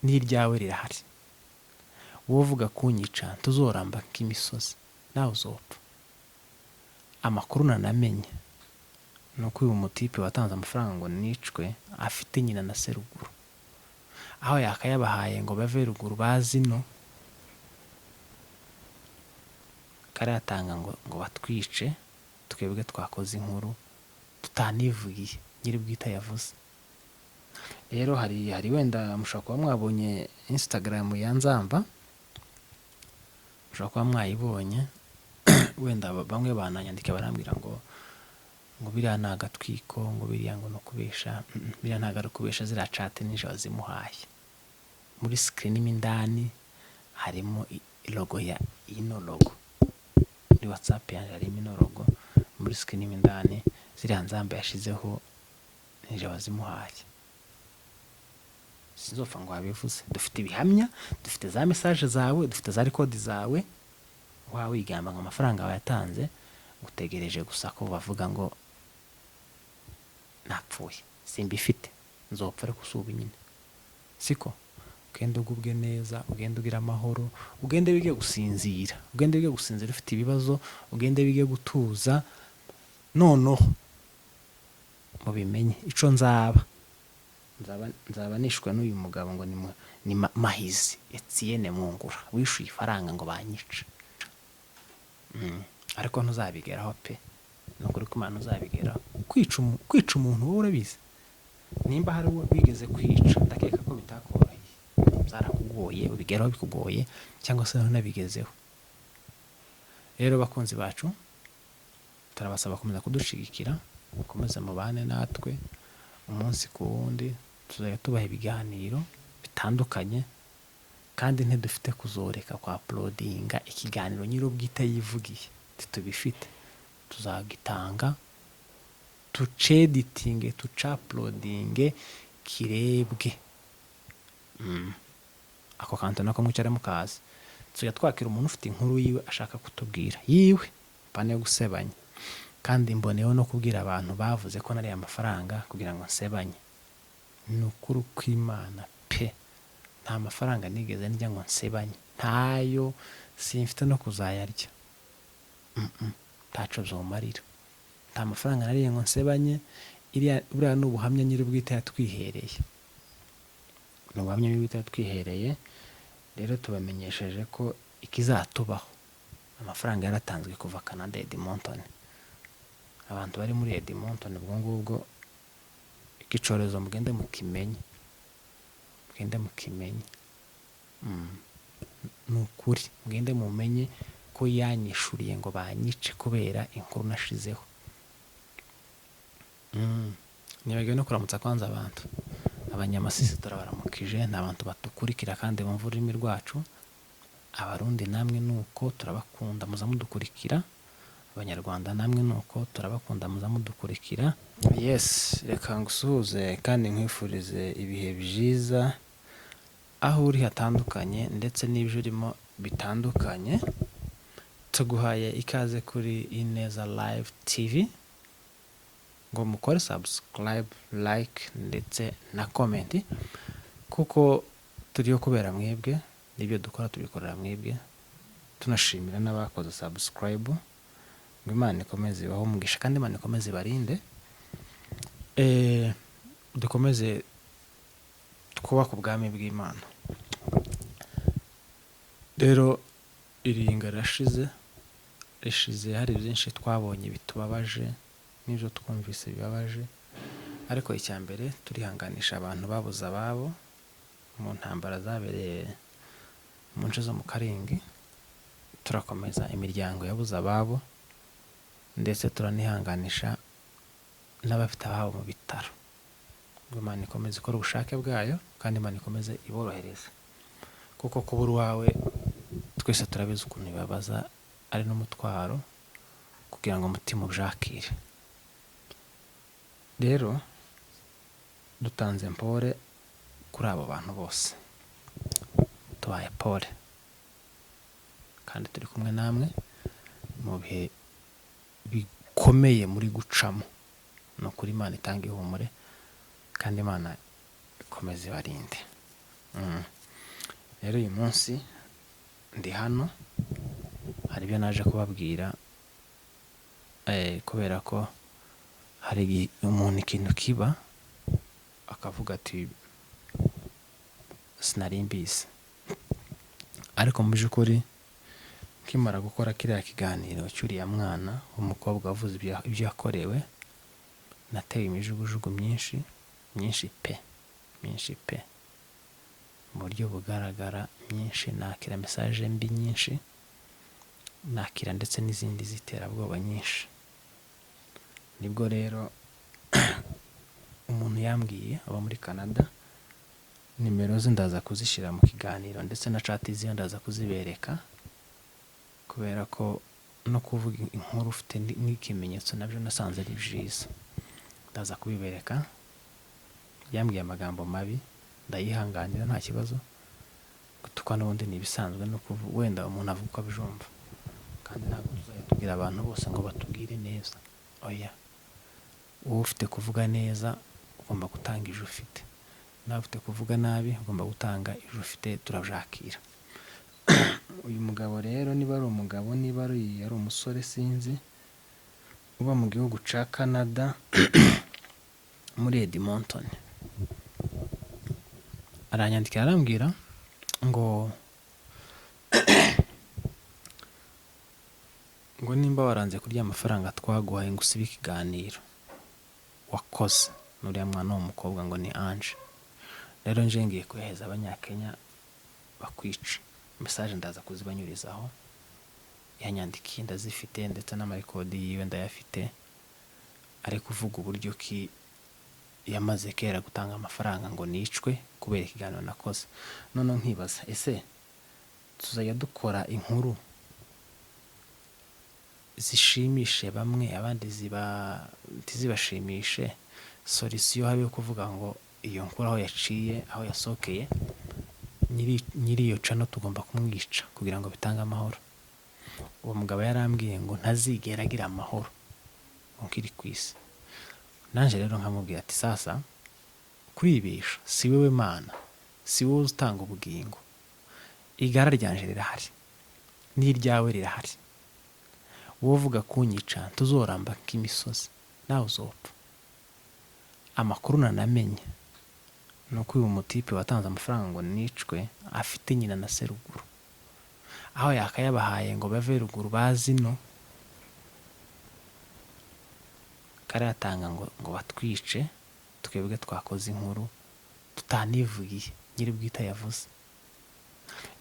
N'iryawe rirahari. Wowe uvuga kunyica ntuzoramba nk'imisozi, nawe uzopfa. Amakuru nanamenye ni uko uyu mutipe watanze amafaranga ngo nicwe afite nyina na se ruguru, aho yakayabahaye ngo bave ruguru bazi ino, karayatanga ngo batwice twebwe twakoze inkuru tutanivugiye nyiri bwite yavuze. Rero hari wenda mushobora kuba mwabonye Instagram ya Nzamba, mushobora kuba mwayibonye, wenda bamwe bananyandika barambwira ngo biriya ni agatwiko, ngo biriya ngo ni ukubesha. Biriya ntabwo ari ukubesha, ziriya chat nijoro zimuhaye. Muri screen mo indani harimo logo ya ino logo, muri WhatsApp yanjye harimo ino logo, muri screen mo indani ziriya Nzamba yashizeho nijoro zimuhaye. Sinzopfa ngo wabivuze, dufite ibihamya, dufite za message zawe, dufite za record zawe, wa wigamba ngo amafaranga wayatanze, utegereje gusa ko bavuga ngo napfuye, simbifite, nzopfa ariko si ubu nyine. Siko ugende ugubwe neza, ugende ugira amahoro, ugende wige gusinzira, ugende wige gusinzira ufite ibibazo, ugende wige gutuza. Noneho mubimenye ico nzaba nzaba nishwe n'uyu mugabo ngo ni Mahizi Etienne Mwungura wishuye ifaranga ngo banyice. Ariko ntuzabigeraho pe, ni ukuri ko Imana ntuzabigeraho. Kwica umuntu wowe urabizi, nimba hari uwo wigeze kwica ndakeka ko bitakoroheye, byarakugoye, ubigeraho bikugoye cyangwa se ntunabigezeho. Rero bakunzi bacu, turabasaba gukomeza kudushigikira, mukomeze mubane natwe umunsi ku wundi, tuzajya tubaha ibiganiro bitandukanye, kandi ntidufite kuzoreka kwa uploadinga ikiganiro nyir'ubwite yivugiye, ntitubifite, tuzagitanga tuceditinge, tucauploadinge kirebwe. Ako kantu nako mwicare mukazi, tuzajya twakira umuntu ufite inkuru yiwe ashaka kutubwira yiwe, pana yo gusebanya. Kandi mboneyeho no kubwira abantu bavuze ko nariye amafaranga kugira ngo nsebanye, ni ukuri kw'Imana pe, nta mafaranga nigeze ndya ngo nsebanye, ntayo, simfite no kuzayarya. Ntaco vyomarira, nta mafaranga nariye ngo nsebanye. Buriya ni ubuhamya nyir'ubwite yatwihereye, ni ubuhamya nyir'ubwite yatwihereye. Rero tubamenyesheje ko ikizatubaho, amafaranga yaratanzwe kuva Canada Edmonton, abantu bari muri Edmonton ubwo ngubwo iki cyorezo mugende mukimenye, mugende mukimenye. Ni ukuri mugende mumenye ko yanyishuriye ngo banyice kubera inkuru nashizeho. Nibagiwe no kuramutsa kwanza abantu abanyamasisi, turabaramukije, ni abantu batukurikira kandi bumva ururimi rwacu. Abarundi namwe nuko turabakunda muza mudukurikira, abanyarwanda namwe nuko turabakunda muza mudukurikira. Yes, reka ngusuhuze kandi nkwifurize ibihe byiza aho uri hatandukanye ndetse n'ibyo urimo bitandukanye. Tuguhaye ikaze kuri Ineza Live TV ngo mukore subscribe, like ndetse na comment, kuko turiyo kubera mwebwe, n'ibyo dukora tubikorera mwebwe. Tunashimira n'abakoze subscribe, ngo Imana ikomeze ibahe umugisha kandi Imana ikomeze ibarinde. Dukomeze twubake ubwami bw'Imana. Rero iringa rirashize, rishize hari byinshi twabonye bitubabaje n'ibyo twumvise bibabaje, ariko icya mbere turihanganisha abantu babuze ababo mu ntambara zabereye mu nce zo mu Karingi. Turakomeza imiryango yabuze ababo, ndetse turanihanganisha n'abafite ababo mu bitaro, ngo Imana ikomeze ikore ubushake bwayo kandi Imana ikomeze iborohereze, kuko kubura uwawe twese turabizi ukuntu bibabaza, ari n'umutwaro kugira ngo umutima ubyakire. Rero dutanze mpore kuri abo bantu bose, tubaye pole kandi turi kumwe namwe mu bihe bikomeye muri gucamo. Ni ukuri Imana itanga ihumure kandi Imana ikomeze ibarinde. Rero uyu munsi ndi hano, hari ibyo naje kubabwira, kubera ko hari igihe umuntu ikintu kiba akavuga ati sinari mbizi. Ariko mu by'ukuri nkimara gukora kiriya kiganiro cy'uriya mwana w'umukobwa wavuze ibyo yakorewe, natewe imijugujugu myinshi myinshi pe, myinshi pe, mu buryo bugaragara myinshi. Nakira message mbi nyinshi, nakira ndetse n'izindi z'iterabwoba nyinshi. Nibwo rero umuntu yambwiye aba muri Canada, nimero ze ndaza kuzishyira mu kiganiro, ndetse na chat ziwe ndaza kuzibereka, kubera ko no kuvuga inkuru ufite n'ikimenyetso nabyo nasanze ari byiza, ndaza kubibereka. Yambwiye amagambo mabi, ndayihanganira nta kibazo, gutukwa n'ubundi ni ibisanzwe, no wenda umuntu avuga uko abyumva, kandi ntabwo tuzajya tubwira abantu bose ngo batubwire neza. Oya, wowe ufite kuvuga neza ugomba gutanga ijwi ufite, nawe ufite kuvuga nabi ugomba gutanga ijwi ufite, turabyakira. Uyu mugabo rero, niba ari umugabo, niba ari umusore sinzi, uba mu gihugu cya Canada muri Edmonton, aranyandikira arambwira ngo nimba waranze kurya amafaranga twaguhaye ngo usibe ikiganiro wakoze n'uriya mwana w'umukobwa ngo ni Ange, rero nje ngiye kohereza Abanyakenya bakwica. Message ndaza kuzibanyurizaho, yanyandikiye ndazifite, ndetse n'amarekodi yiwe ndayafite, ari kuvuga uburyo ki yamaze kera gutanga amafaranga ngo nicwe kubera ikiganiro nakoze. Noneho nkibaza, ese tuzajya dukora inkuru zishimishe bamwe abandi ntizibashimishe? Solution habe yo kuvuga ngo iyo nkuru aho yaciye, aho yasohokeye, nyiri iyo cano tugomba kumwica kugira ngo bitange amahoro. Uwo mugabo yarambwiye ngo ntazigera agira amahoro nkiri ku isi. Nanjye rero nkamubwira ati sasa kuribesha si wowe Mana, si wowe utanga ubugingo, igara ryanje rirahari n'iryawe rirahari, wowe uvuga kunyica ntuzoramba nk'imisozi, nawe uzopfa. Amakuru nanamenye ni uko uyu mutipe watanze amafaranga ngo nicwe afite nyina na seruguru, aho yakayabahaye ngo bave ruguru bazi no karayatanga ngo batwice, twebwe twakoze inkuru tutanivugiye nyiri bwite yavuze.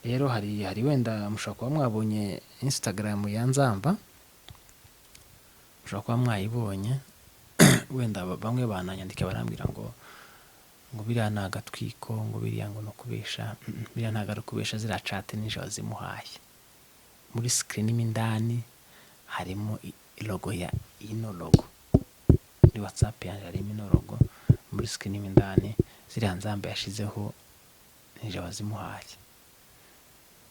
Rero hari wenda mushobora kuba mwabonye Instagram ya Nzamba, mushobora kuba mwayibonye, wenda bamwe bananyandika barambwira ngo biriya ni agatwiko, ngo biriya ngo ni ukubesha. Biriya ntabwo ari ukubesha, ziriya chat nijoro wazimuhaye. Muri screen mo indani harimo logo ya ino logo, muri WhatsApp yanjye harimo ino logo, muri screen mo indani ziriya Nzamba yashizeho nijoro wazimuhaye.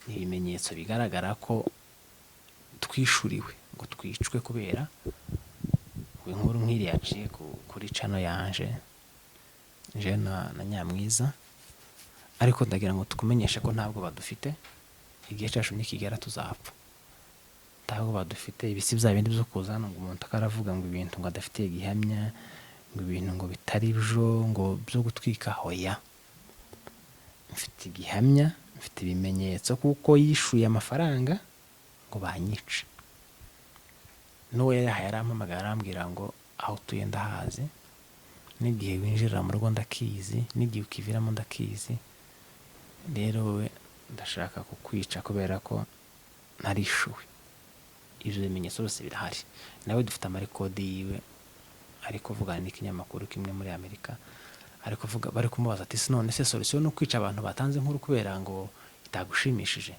Ni ibimenyetso bigaragara ko twishuriwe ngo twicwe kubera inkuru nk'iriya yaciye kuri channel yanje je na Nyamwiza. Ariko ndagira ngo tukumenyeshe ko ntabwo badufite, igihe cyacu nikigera tuzapfa. Ntabwo badufite, ibisi bya bindi byo kuza hano ngo umuntu akaravuga ngo ibintu ngo adafitiye gihamya, ngo ibintu ngo bitari byo, ngo byo gutwika. Hoya, mfite igihamya, mfite ibimenyetso kuko yishuye amafaranga ngo banyice. N'uwo yayahaye arampamagara arambwira ngo aho utuye ndahazi, n'igihe winjirira mu rugo ndakizi, n'igihe ukiviramo ndakizi, rero wowe ndashaka kukwica kubera ko narishuwe. Ibyo bimenyetso byose birahari. Nawe dufite amarekodi yiwe ari kuvugana n'ikinyamakuru kimwe muri Amerika, ari kuvuga, bari kumubaza ati none se solution ni ukwica abantu batanze inkuru kubera ngo itagushimishije?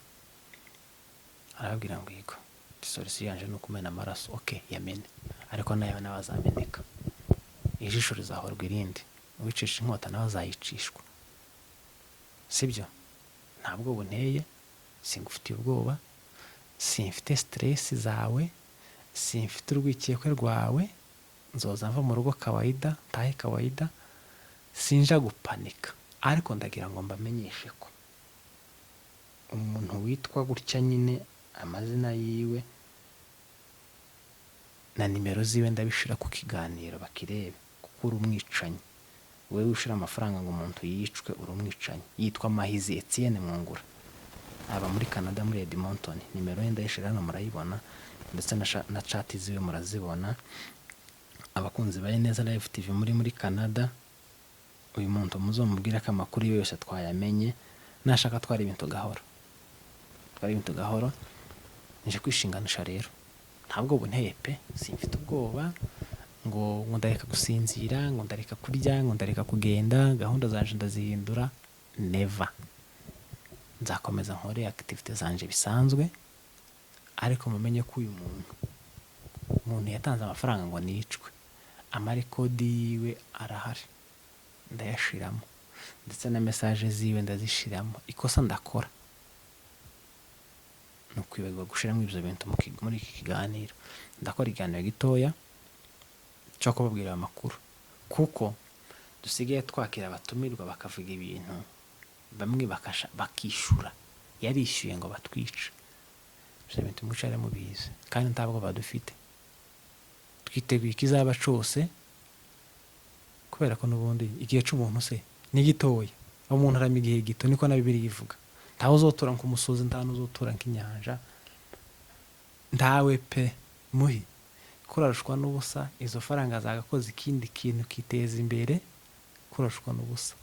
Arababwira ngo yego, solution yanje ni ukumena amaraso. Okay, yamene, ariko nayo nawe azameneka, ijisho rizahorwa irindi, uwicisha inkota nawe azayicishwa. Sibyo? Ntabwo bunteye, singufitiye ubwoba, simfite stress zawe, simfite urwikekwe rwawe, nzoza mva mu rugo kawaida, ntahe kawaida, sinja gupanika. Ariko ndagira ngo mbamenyeshe ko Umuntu witwa gutya nyine, amazina yiwe na nimero ziwe ndabishira ku kiganiro bakirebe, kuko uri umwicanyi. Wowe wishira amafaranga ngo umuntu yicwe, uri umwicanyi. Yitwa Mahizi Etienne Mwungura, aba muri Canada, muri Edmonton. Nimero ye ndayishira hano murayibona, ndetse na chat ziwe murazibona. Abakunzi ba Ineza Live TV muri Canada, uyu muntu muzomubwire ko amakuru ye yose twayamenye. Nashaka twara ibintu gahoro, twara ibintu gahoro. Nije kwishinganisha rero, ntabwo bunteye pe, simfite ubwoba ngo ndareka gusinzira, ngo ndareka kurya, ngo ndareka kugenda, gahunda zanje ndazihindura. Never. Nzakomeza nkore activité zanje bisanzwe, ariko mumenye ko uyu muntu yatanze amafaranga ngo nicwe. Amarekodi yiwe arahari, ndayashiramo, ndetse na message ziwe ndazishiramo. Ikosa ndakora ni ukwibagirwa gushiramo ibyo bintu muri iki kiganiro. Ndakora ikiganiro gitoya cyo kubabwira aya makuru, kuko dusigaye twakira abatumirwa bakavuga ibintu, bamwe bakishyura, yarishyuye ngo batwice. Ibyo bintu mwicare mubizi, kandi ntabwo badufite. Twiteguye ikizaba cose, kubera ko n'ubundi igihe c'ubuntu se ni gitoya. Umuntu arama igihe gito, niko na Bibiliya ivuga. Ntawe uzotura nk'umusozi, nta n'uzotura nk'inyanja, ntawe pe. Muhi kurarushwa n'ubusa, izo faranga zagakoze ikindi kintu kiteza imbere. Kurarushwa n'ubusa,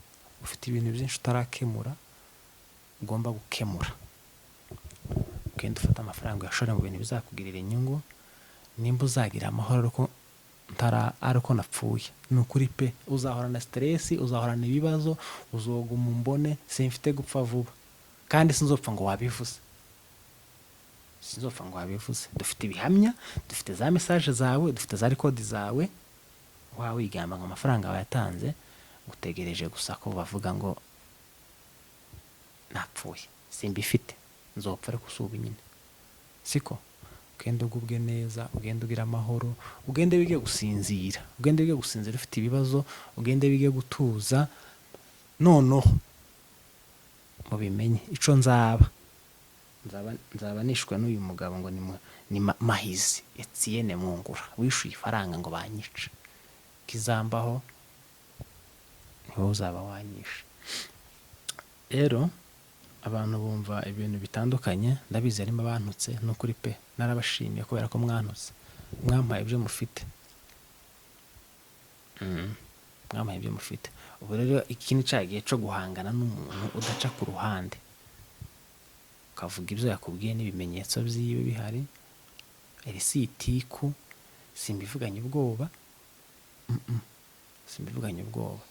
ufite ibintu byinshi utarakemura, ugomba gukemura. Ugenda ufata amafaranga uyashore mu bintu bizakugirira inyungu. Nimba uzagira amahoro ariko ntara, ariko napfuye, ni ukuri pe, uzahorana stress, uzahorana ibibazo, uzoguma umbone. Simfite gupfa vuba, kandi sinzopfa ngo wabivuze, sinzopfa ngo wabivuze. Dufite ibihamya, dufite za message zawe, dufite za record zawe, waba wigamba ngo amafaranga wayatanze, utegereje gusa ko bavuga ngo napfuye. Simbifite, nzopfa ariko si ubu nyine, siko? Ugende ugubwe neza, ugende ugira amahoro, ugende wige gusinzira, ugende wige gusinzira ufite ibibazo, ugende wige gutuza. Noneho mubimenye, ico nzaba nishwe n'uyu mugabo ngo ni Mahizi Etienne Mwungura wishuye ifaranga ngo banyice. Kizambaho ni wowe uzaba wanyishe. Rero abantu bumva ibintu bitandukanye, ndabizi harimo abantutse, ni ukuri pe, narabashimiye kubera ko mwantutse, mwampaye ibyo mufite. Mwampaye ibyo mufite. Ubu rero iki ni cya gihe cyo guhangana n'umuntu udaca ku ruhande, ukavuga ibyo yakubwiye n'ibimenyetso byiwe bihari. Iri si itiku, simbivuganye ubwoba. Simbivuganye ubwoba.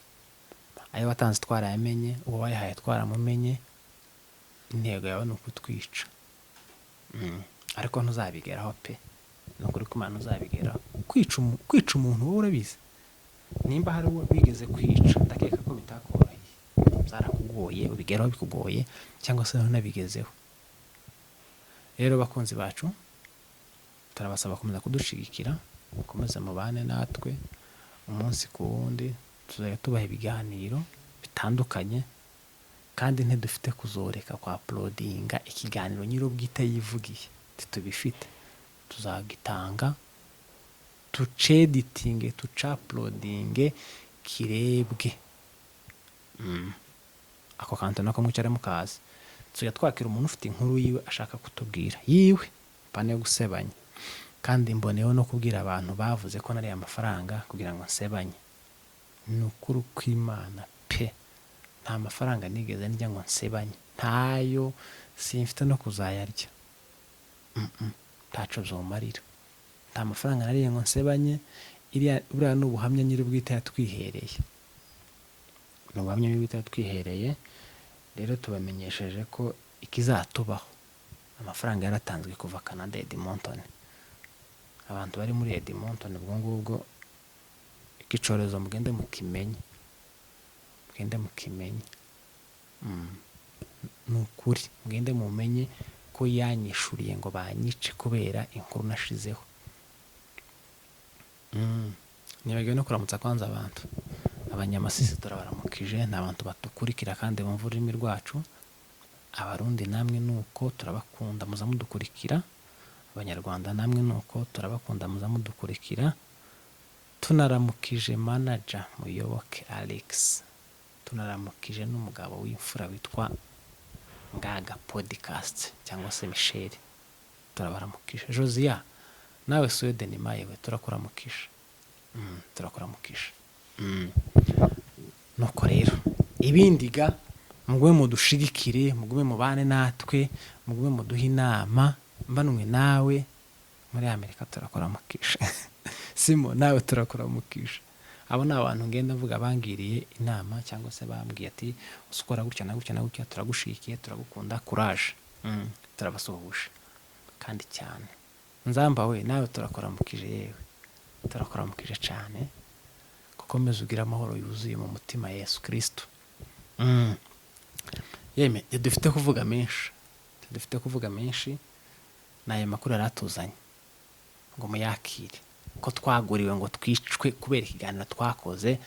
Ayo watanze twarayamenye, uwo wayahaye twaramumenye. Intego yawe ni ukutwica. Ariko ntuzabigeraho pe, ni ukuri ko Imana ntuzabigeraho. Kwica umuntu wowe urabizi, nimba hari uwo wigeze kwica, ndakeka ko bitakoroheye, byarakugoye, ubigeraho bikugoye, cyangwa se unabigezeho. Rero bakunzi bacu, turabasaba gukomeza kudushigikira, mukomeze mubane natwe umunsi ku wundi. Tuzajya tubaha ibiganiro bitandukanye, kandi ntidufite kuzoreka kwa uploadinga ikiganiro nyir'ubwite yivugiye, ntitubifite. Tuzagitanga, tuceditinge, tucauploadinge, kirebwe. Ako kantu nako mwicare mukazi. Tuzajya twakira umuntu ufite inkuru yiwe ashaka kutubwira yiwe, pane yo gusebanya. Kandi mboneyeho no kubwira abantu bavuze ko nariye amafaranga kugira ngo nsebanye, ni ukuri kw'Imana pe, nta mafaranga nigeze ndya ngo nsebanye, ntayo, simfite no kuzayarya. Ntaco vyomarira. Nta mafaranga nariye ngo nsebanye. Iriya buriya ni ubuhamya nyir'ubwite yatwihereye, ni ubuhamya nyir'ubwite yatwihereye. Rero tubamenyesheje ko ikizatubaho, amafaranga yaratanzwe kuva Canada, Edmonton. Abantu bari muri Edmonton, ubwo ngubwo iki cyorezo mugende mukimenye, mugende mukimenye. Ni ukuri, mugende mumenye ko yanyishuriye ngo banyice kubera inkuru nashizeho. Nibagiwe no kuramutsa kwanza abantu. Abanyamasisi turabaramukije, ni abantu batukurikira kandi bumva ururimi rwacu. Abarundi namwe nuko, turabakunda, muza mudukurikira. Abanyarwanda namwe nuko, turabakunda, muza mudukurikira. Tunaramukije manager Muyoboke Alex, tunaramukije n'umugabo w'imfura witwa Ngaga Podcast cyangwa se Michel, turabaramukije. Josia, nawe Sweden mayewe, turakuramukije. Turakuramukije. Nuko rero ibindi ga, mugume mudushigikire, mugume mubane natwe, mugume muduhe inama. Mbanwe nawe muri Amerika, turakuramukije. Simo, nawe turakuramukije. Abo ni abantu ngenda mvuga bangiriye inama cyangwa se bambwiye ati: "Ukora gutya na gutya na gutya, turagushigikiye, turagukunda, courage." Turabasuhuje kandi cyane. Nzamba we, nawe turakuramukije, yewe turakuramukije cyane. Gukomeza ugira amahoro yuzuye mu mutima Yesu Kristo. Yeme, ntidufite kuvuga menshi, ntidufite kuvuga menshi. Ni aya makuru yari atuzanye ngo muyakire, ko twaguriwe ngo twicwe kubera ikiganiro twakoze.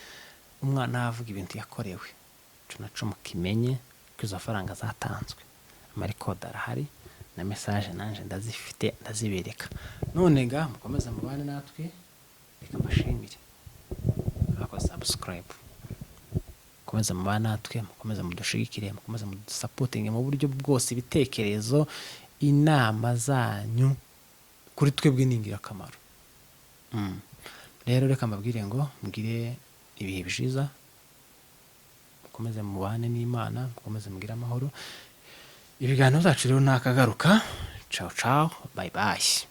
Umwana avuga ibintu yakorewe, ico naco mukimenye ko izo faranga zatanzwe, amarecord arahari na message nanje ndazifite, ndazibereka. None ga mukomeze mubane natwe. Reka mbashimire abakoze subscribe. Mukomeze mubane natwe, mukomeze mudushigikire, mukomeze mudusupportinge mu buryo bwose. Ibitekerezo, inama zanyu kuri twebwe ni ingirakamaro. Rero reka mbabwire ngo mugire ibihe byiza, mukomeze mubane n'Imana, mukomeze mugire amahoro. Ibiganiro byacu rero nakagaruka. Ciao ciao, bye bye.